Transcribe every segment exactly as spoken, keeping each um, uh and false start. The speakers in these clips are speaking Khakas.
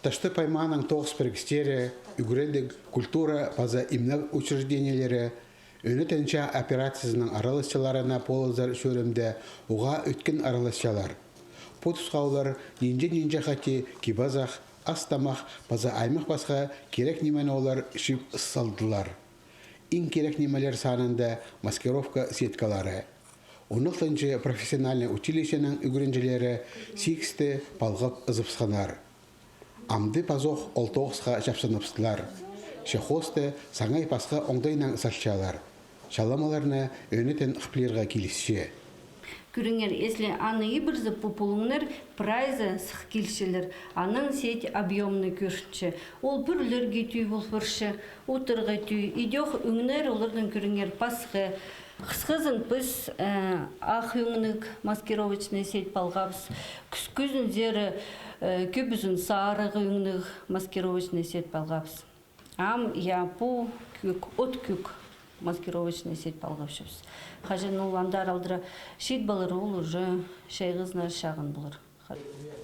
Таштып аймааның тоғыс пірігістері, ӱгредіг, культура паза имнег учреждениелері, ӧнетін чаа операциязының араласчыларына полызар чӧрімде уғаа ӧткін араласчалар. Пу тусха олар нинҷе-нинҷе хати кип-азах, ас-тамах паза аймах пасха кирек нимені олар чыып салдылар. Иң кирек нимелер санында маскировка сеткалары. Он алтынҷы профессиональный училищенің ӱгренҷілері сигісті палғап ызыбысханнар. Амды пазох ол тоғысха чапсыныбыстылар. Че хоосты саңай пасха оңдайнаң салчалар. Чаламаларны ӧнетін хыплирға килісче. Кӧріңер, если аны ибірзе, пу пулуңнар прайзы сых килчелер, анаң сеть объёмный кӧрінче. Ол пӱрлерге тӱӱй пол парча, утарға тӱӱй, идӧк ӧңнер оларның, кӧріңер, пасха. Хысхызын піс, э, ах ӧңніг маскировочный сеть палғабыс. Кӱс-, кӱзінзер, э, кӧбізін сарығ ӧңніг маскировочный сеть палғабыс. Ам, я, пу кӧк, от кӧк маскировочный сеть палғапчабыс. Хаҷан ол андар алдыра чит полар, ол уже чайғызына чағын полар.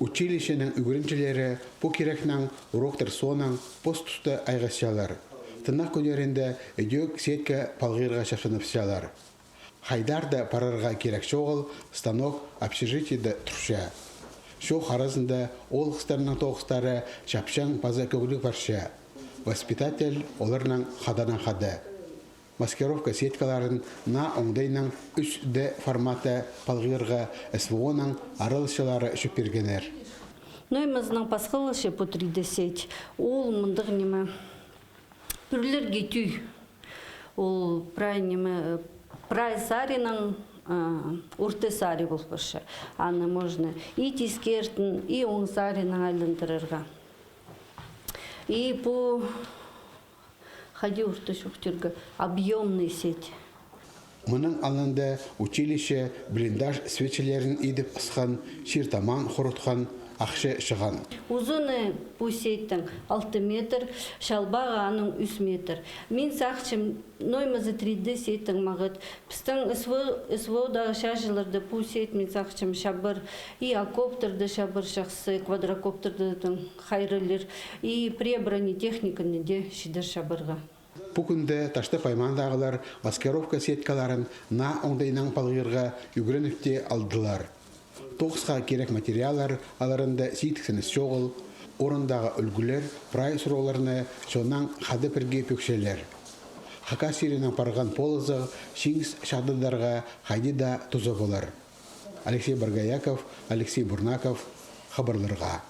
Училищенің ӱгренҷілері пу кирекнең уроктар соонаң пос туста айғасчалар. Тынағ кӱннерінде ідӧк сетьке палғирға чапсыныбысчалар. Хайдар даа парарға кирек чоғыл, станок общежитиеде турча. Чоох аразында оолғыстарның тоғыстары чапчаң паза кӧгліг парча. Воспитатель оларнаң хаданаң хада. Маскировка сеткаларын наа оңдайнаң ӱс дэ форматта палғирға СВО-ның араласчылары чӧп пиргеннер. Ноо ниме ызынаң пасхаласча пу три дэ сеть. Ол мындағ ниме. Пӱрлерге тӱӱй. Ол прай ниме, э, прай саринаң, а, орта сари пол парча. Аны можно и тискертін, и оң саринаң айландырарға. И пу хайди орта чоохтирға, объёмный сеть. Мының алнында училище блиндаж свечелерін идіп ысхан, чир-тамаан хорытхан, ахча чыған. Узуны пу сетьтің алты метр, чалбағы аның ӱс метр. Мин сағынчам, ноо ниме зе три дэ сетьтің маңат. Пістің СВО, СВО-дағы чааҷыларда пу сеть, мин сағынчам, чабар, и окоптарда чабар чахсы, квадрокоптердең хайраллир, и при бронетехниканы даа чидер чабарға. Пу кӱнде Таштып аймаандағылар маскировка сеткаларын наа оңдайнаң палғирға ӱгреніп те алдылар. Тоғысха кирек материаллар аларында сидіксініс чоғыл, орындағы ӱлгӱлер прай сурығларны чоннаң хада пірге пӧкчелер. Хакас чирінең парған полызығ чиңіс чағдадарға хайди даа туза полар. Алексей Боргояков, Алексей Бурнаков, хабарларға.